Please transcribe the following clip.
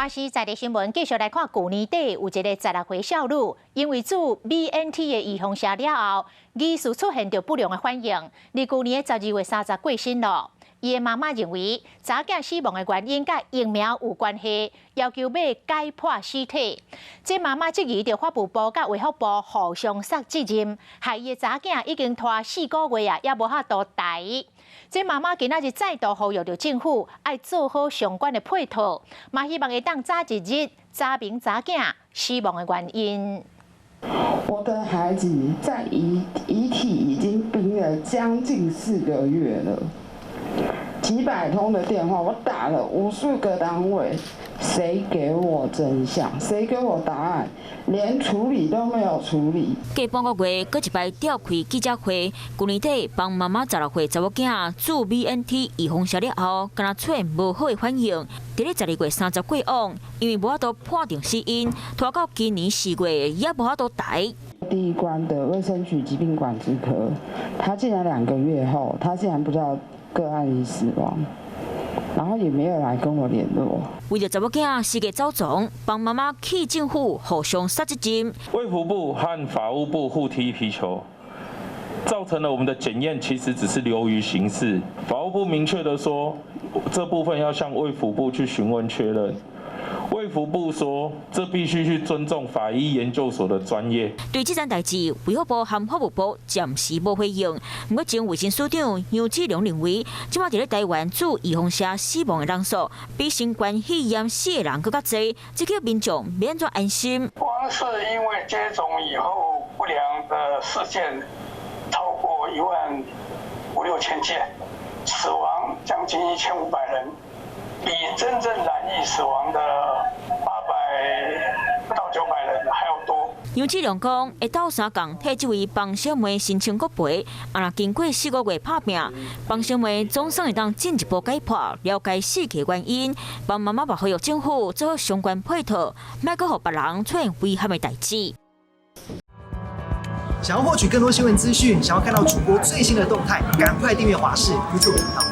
華視在地新聞繼續來看，舊年底有一个16歲少女，因為注 BNT 的預防射了後，疑似出現著不良的反應，佇舊年的12月30過身囉。伊的媽媽認為，查某囝死亡的原因佮疫苗有關係，要求欲解剖屍體。這媽媽質疑著法務部佮衛福部互相捒責任，害伊的查某囝已經拖4個月啊，猶無法度抬。這媽媽今仔日再度呼籲著政府愛做好相關的配套，嘛希望會當早一日查明查某囝死亡的原因。我的孩子在遺體已經冰了將近4個月了。幾百通的電話，我打了無數個單位，誰給我真相？誰給我答案？連處理都沒有處理。過半個月，閣一擺召開記者會。舊年底幫媽媽16歲查某囝注 BNT 預防射了後，敢若出現無好的反應。佇咧12月30過往，因為無法度判定死因，拖到今年4月猶無法度抬。第一關的衛生局疾病管制科，他竟然2個月後，他竟然不知道個案已死亡，然後也沒有來跟我聯絡。為著查某囝死個走傱，幫媽媽去政府互相捒責任。衛福部和法務部互踢皮球，造成了我們的檢驗其實只是流於形式。法務部明確的說，這部分要向衛福部去詢問確認。衛福部說，這必須去尊重法醫研究所的專業。對這件代誌，衛福部和法務部暫時無回應。毋過前衛生署長楊志良認為，這馬佇咧台灣注預防射死亡的人數，比新冠肺炎死的人閣較濟，這叫民眾欲按怎安心？光是因為接種以後不良的事件超過1萬5、6千件，死亡將近1500人。比真正染疫死亡的800到900人還要多。楊志良講，會鬥相共替這位房小妹申請國賠，啊若經過4個月拍拚，房小妹總算會當進一步解剖，了解死去原因，幫媽媽嘛呼籲政府做好相關配套，莫閣予別人出現遺憾的代誌。想要獲取更多新聞資訊，想要看到主播最新的動態，趕快訂閱華視 YouTube 頻道。